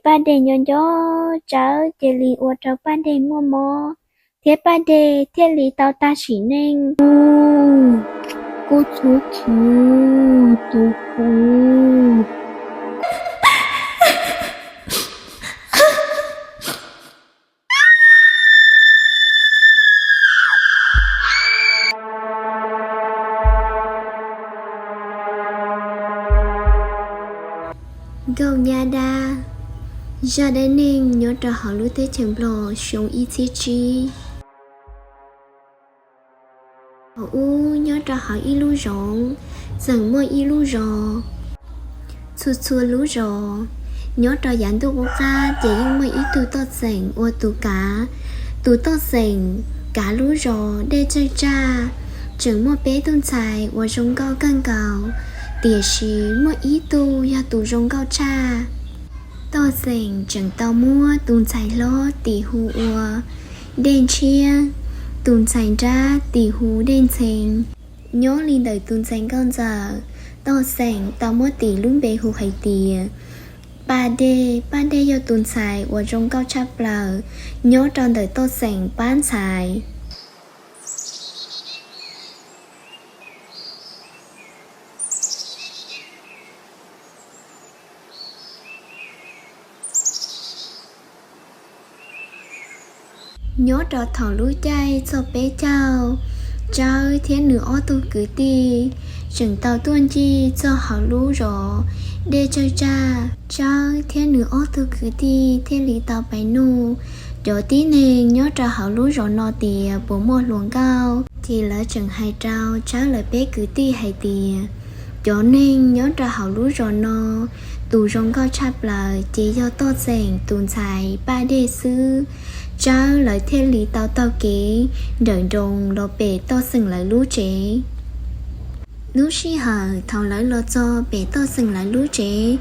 Paj Dej nco nco Tsawb cia li ua rau Paj Dej muaj mob, thiab Paj Dej thiaj li tau tag sim neej. Kuj txhua khwv tus kuv. Nkauj Nyab Dab, zaj dab neeg nyob rau hauv lub teb chaws Nplog xyoo ib txhiab tsib. Thaum ub nyob rau hauv ib lub zoov, txawm muaj ib lub zos. Txhua txhua lub zos, nyob rau yav ntuj qub qab ces yeej muaj ib tug toj xeem ua tus kav. Tus toj xeem kav lub zos dej tsawg tsaj, tseem muaj peb tug ntxhais uas zoo nkauj kawg nkaus, tiam sis muaj ib tug yog tus zoo nkauj tshaj. Toj xeem tseem tau muab tus ntxhais hlob tis hu ua Dej Ntshiab, tus ntxhais nrab tis hu Dej Ntxhee. Nyob li ntawm tus ntxhais nkauj ntxawm, toj xeem tau muab tis lub npe hu hais tias Paj Dej. Paj Dej yog tus ntxhais uas zoo nkauj tshaj plaws nyob rau ntawm toj xeem pab ntxhais. Nyob rau thaum lub caij txog peb caug, Tsawb thiab nws ob tug kwv tij tseem tau tuaj ncig txog hauv lub zos dej tsawg tsaj. Tsawb thiab nws ob tug kwv tij thiaj li tau pais nug cov tib neeg nyob rau hauv lub zos no tias puas muaj hluas nkauj, ces lawv tseem hais rau Tsawb lawv peb kwv tij hais tias cov neeg nyob rau hauv lub zos no, tus zoo nkauj tshaj plaws ces yog toj xeem tus ntxhais Paj Dej xwb. Tsawb lawv thiaj li tau taug kev nrawm nroos los pem toj xeem lawv lub tsev. Lub sij hawm thaum lawv los txog pem toj xeem lawv lub tsev,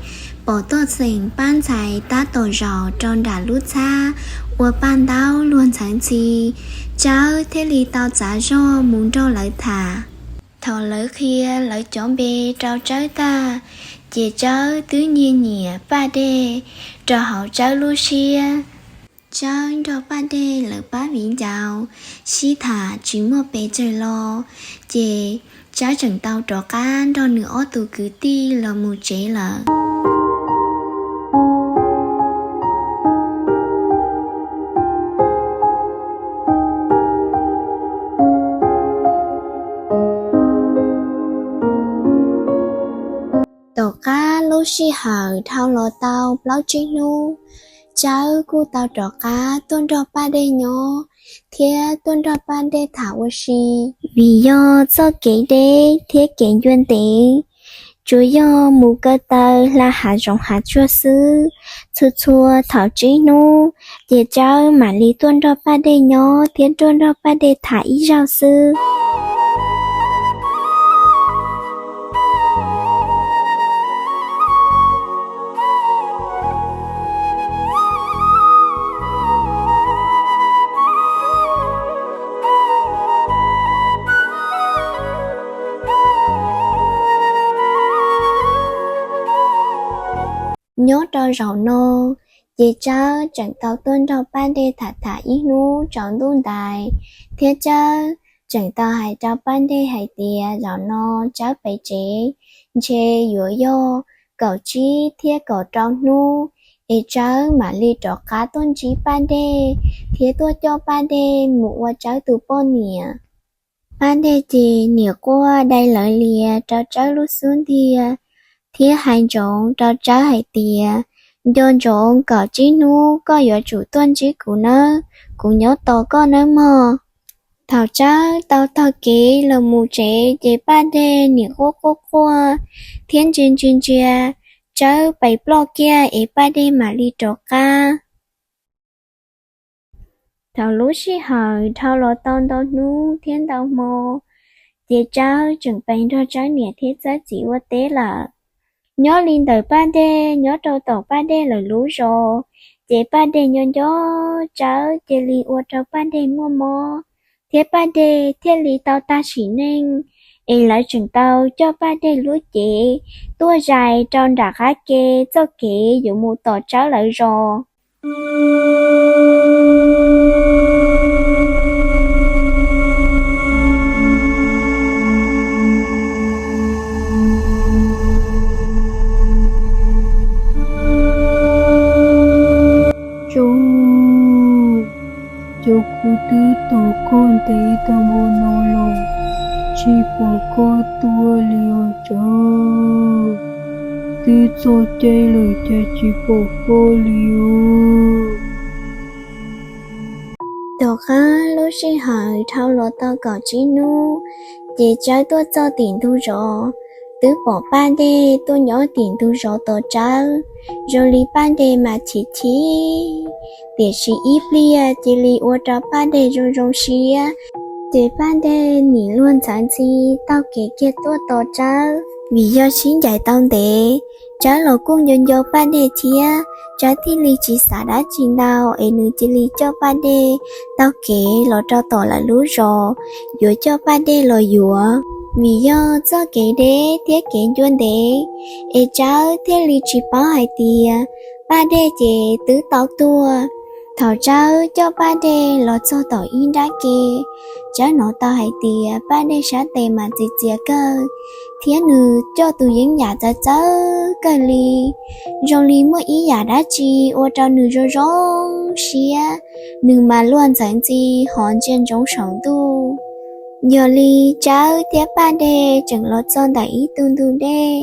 pom toj xeem pab ntxhais tab tom zaum rau nram lub txhab ua paj ntaub luag ntxhawv ntxhi. Tsawb thiaj li tau txav zog mus nrog lawv tham. Thaum lawv qhia lawv cov npe rau Tsawb tag, ces Tsawb twb nyiag nyiam Paj Dej rau hauv Tsawb lub siab. Tsawb nrog Paj Dej lawv pab viv ncaus, sib tham tsis muaj pes tsawg los, ces Tsawb tseem tau rov qab nrog nws ob tug kwv tij los mus tsev lawm. Tom qab lub sij hawm dhau los tau plaub tsib hnub, Tsawb kuj tau rov qab tuaj nrog Paj Dej nyob thiab tuaj nrog Paj Dej tham ua si. Vim yog txoj kev deb thiab kev ncua ntev, tsuas yog mus ko taw hla hav zoov hav tsuag xwb. Txhua txhua thaum tsib hnub, ces Tsawb mam li tuaj nrog Paj Dej nyob thiab tuaj nrog Paj Dej tham ib zaug xwb. Nyob rau zaum no, ces Tsawb tseem tau tuaj nrog Paj Dej tham tham ib hnub tsaus ntuj ntais, thiab Tsawb tseem tau hais rau Paj Dej hais tias zaum no Tsawb pem tsev ntshe yuav yog kaum tsib thiab kaum rau hnub, es Tsawb mam li rov qab tuaj ntsib Paj Dej thiab tuaj coj Paj Dej mus ua Tsawb tus poj niam. Paj Dej ces niam quaj dai lawv lias rau Tsawb lub xub ntiag, thiab hais ntsoov rau Tsawb hais tias, nco ntsoov kaum tsib hnub koj yuav tsum tuaj ntsib kuv nawb, kuv nyob tos koj nawb mog. Thaum Tsawb tau taug kev los mus tsev ces Paj Dej niam quaj quaj quaj thiab ntsia ntsia ntsia Tsawb pes ploj kiag es Paj Dej mam li rov qab. Thaum lub sij hawm dhau los tau ntau hnub thiab ntau hmo, ces Tsawb tseem pes nrog Tsawb niam thiab Tsawb txiv ua teb lawm. Nyob li ntawm Paj Dej nyob rau tom Paj Dej lawv lub zos, ces Paj Dej nco nco Tsawb cia li ua rau Paj Dej muaj mob, thiab Paj Dej thiaj li tau tag sim neej es lawv tseem tau coj Paj Dej lub cev tuaj zais rau nram qab ke txoj kev yuav mus tom Tsawb lawv zos. Tsawb, cas kuv twb tos koj ntev tag npaum no los tsis pom koj tuaj li os Tsawb. Twb txog caij lawm cas tsis pom koj li os. Tom qab lub sij hawm dhau los tau kaum tsib hnub, ces Tsawb tuaj txog tim ntug zos, twb pom Paj Dej tuaj nyob tim ntug zos tos Tsawb. Zoo li Paj Dej mas chim chim, tiam sis ib pliag cia li ua rau Paj Dej zoo zoo siab, ces Paj Dej nim luag ntxhawv ntxhi taug kev kiag tuaj tos Tsawb. Vim yog sib ncaim tau ntev, Tsawb los kuj nco nco Paj Dej thiab, Tsawb thiaj li tsis xav dab tsi ntau es nws cia li coj Paj Dej taug kev los rau tom lawv lub zos, yuav coj Paj Dej los yuav. Vim yog txoj kev deb thiab kev ncua ntev, es Tsawb thiaj li tsis paub hais tias Paj Dej ces twb tau tuag. Thaum Tsawb coj Paj Dej los txog tom ib nrab ke, Tsawb hnov tau hais tias Paj Dej sab tes mas txias txias kawg, thiab nws coj tus yeeb yam txawv txawv kawg li. Zoo li muaj ib yam dab tsi ua rau nws zoo zoo siab, nws mas luag ntxhawv ntxhi hos ntsia ntsoov saum ntuj. Yog li Tsawb thiab Paj Dej tseem los txog ntawm ib tug ntug dej,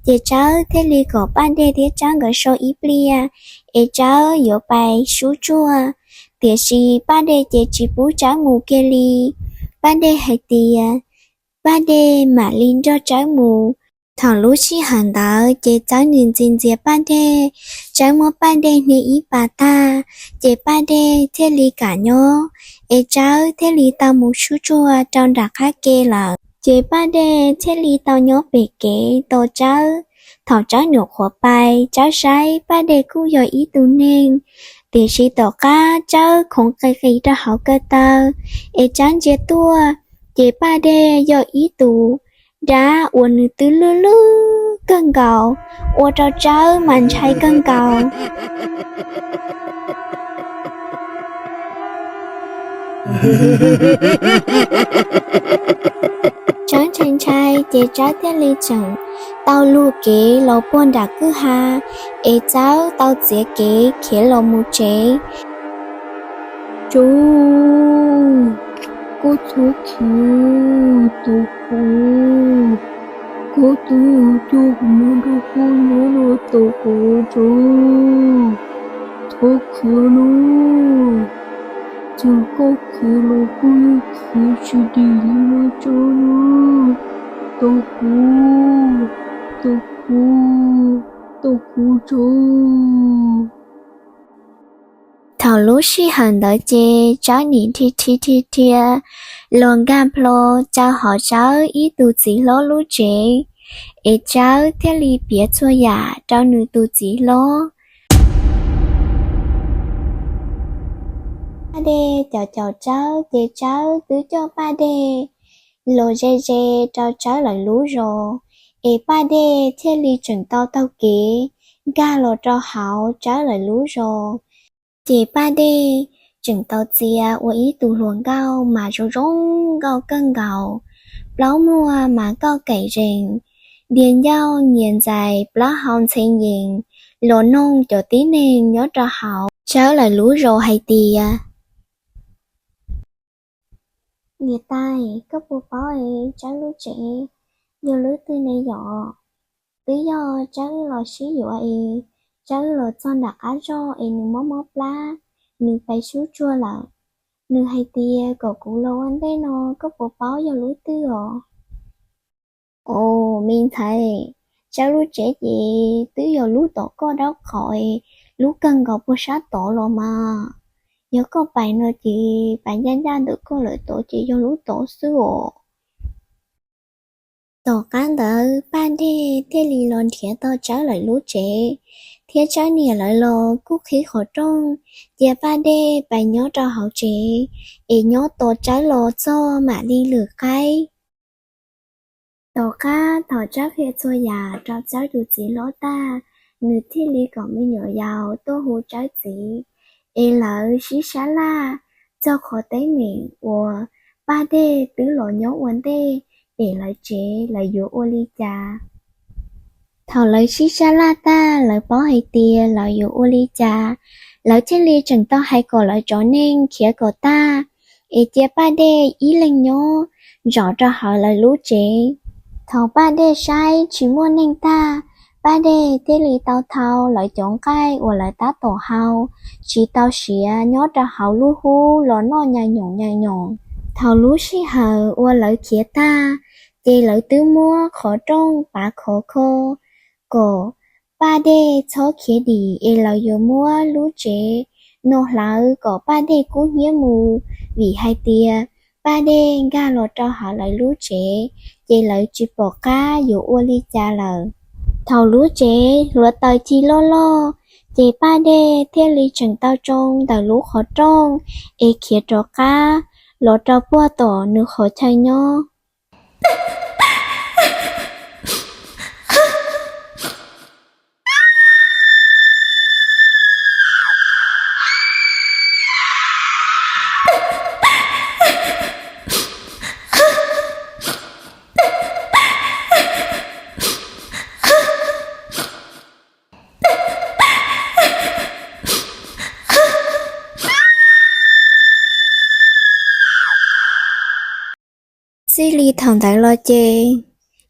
ces Tsawb thiaj li kom Paj Dej thiab Tsawb nkawd so ib pliag, es Tsawb yuav pais sub tsuag. Tiam sis Paj Dej ces tsis pub Tsawb mus kiag li. Paj Dej hais tias Paj Dej mam li nrog Tsawb mus. Thaum lub sij hawm ntawd ces Tsawb nim ntxias ntxias Paj Dej, Tsawb muab Paj Dej hnia ib pas tag, ces Paj Dej thiaj li kam nyob, es Tsawb thiaj li tau mus sub tsuag rau nram qab ke lawm. Ces Paj Dej thiaj li tau nyob pem kev tos Tsawb. Thaum Tsawb nyuam qhuav pais, Tsawb saib Paj Dej kuj yog ib tug neeg, tiam sis tom qab Tsawb khoov qis qis rau hauv ko taw, es Tsawb ntsia tuaj, ces Paj Dej yog ib tus dab uas nws twb lwj lwj kawg nkaus, ua rau Tsawb mas ntshai kawg nkaus. Tsawb ntshai ntshai ces Tsawb thiaj li tseem tau luag kev los puag nram kwj ha, es Tsawb tau txiav kev khiav los mus tsev. Tsawb, koj txhob khiav, tos kuv. Koj twb coj kuv mus nrog koj nyob no, tos kuv Tsawb, txhob khiav nawb. Txawm koj khiav los koj yeej khiav tsis dim li no Tsawb nawb. Tos kuv, tos kuv, tos kuv Tsawb. Thaum lub sij hawm ntawd ces Tsawb nim rhi rhi rhi rhia los nkag plho rau hauv Tsawb ib tug txiv hlob lub tsev, es Tsawb thiaj li piav txhua yam rau nws tus txiv hlob. Paj Dej caum caum Tsawb ces Tsawb twb coj Paj Dej los ze ze rau Tsawb lawv lub zos, es Paj Dej thiaj li tseem tau taug kev nkag los rau hauv Tsawb lawv lub zos. Ces Paj Dej tseem tau txia ua ib tug hluas nkauj mas zoo zoo nkauj kawg nkaus, plaub muag mas kauj kaim zees, diav ncauj nyias ntxais plaub hau ntxhe yees, los noog cov tib neeg nyob rau hauv Tsawb lawv lub zos hais tias, niam tais, koj puas paub es Tsawb lub tsev yog lub twg ne yom? Twb yog Tsawb los sib yuav es Tsawb los txog nram qab zos es nws mob mob plab, nws pais sub tsuag lawm. Nws hais tias kom kuv los ua ntej no, koj puas paub yog lub twg os? Os me ntxhais, Tsawb lub tsev ces twb yog lub tom koj dab qhov, lub kawg nkaus puag sab tod los mas. Yog koj pais no ces pais ncaj ncaj ntawm koj lawm tod ces yog lub tod xwb os. Tom qab ntawd Paj Dej thiaj li los nrhiav tau Tsawb lawv lub tsev, thiab Tsawb niam lawv los kuj qhib qhov rooj cia Paj Dej pais nyob rau hauv tsev, es nyob tos Tsawb los txog mam li lwm qaib. Tom qab thaum Tsawb qhia txhua yam rau Tsawb tus txiv hlob tag, nws thiaj li kom me nyuam yaus tuaj hu Tsawb txiv, es lawv sib sab laj txog qhov teeb meem uas Paj Dej twb los nyob ua ntej pem lawv tsev, lawv yuav ua li cas. Thaum lawv sib sab laj tag, lawv paub hais tias lawv yuav ua li cas, lawv thiaj li tseem tau hais kom lawv cov neeg khiav kom tag, es cia Paj Dej ib leeg nyob zov rau hauv lawv lub tsev. Thaum Paj Dej saib tsis muaj neeg tag, Paj Dej thiaj li tau thau lawv cov nqaij uas lawv tab tom hau tsis tau siav nyob rau hauv lub hub los noj nyam nyoos nyam nyoos. Thaum lub sij hawm uas lawv khiav tag, ces lawv twb muab qhov rooj pav khov kho kom Paj Dej txhob khiav dim, es lawv yuav muab lub tsev no hlawv kom Paj Dej kub hnyiab mus, vim hais tias Paj Dej nkag los rau hauv lawv lub tsev, ces lawv tsis pom qab yuav ua li cas lawm. Thaum lub tsev hluav taws ci loj loj, ces Paj Dej thiaj li tseem tau tsoo ntawm lub qhov rooj es khiav rov qab los rau puag tom nws qhov chaw nyob. Txij li thaum ntawd los ces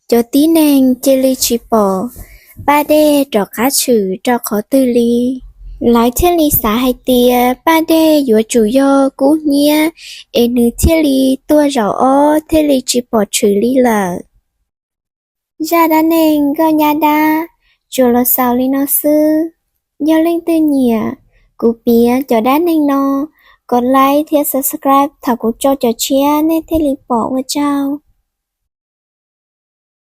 cov tib neeg cia li tsis pom Paj Dej rov qab tshwm rau qhov twg li. Lawv thiaj li xav hais tias Paj Dej yuav tsum yog kub hnyiab es nws thiaj li tuag zaum ob thiaj li tsis pom tshwm li lawm. Zaj dab neeg Nkauj Nyab Dab tsuas los xaus li no xwb. Yog leej twg nyiam kuv piav cov dab neeg no, kov like thiab subscribe thaum kuv tso cov tshiab nej thiaj li pom, ua tsaug.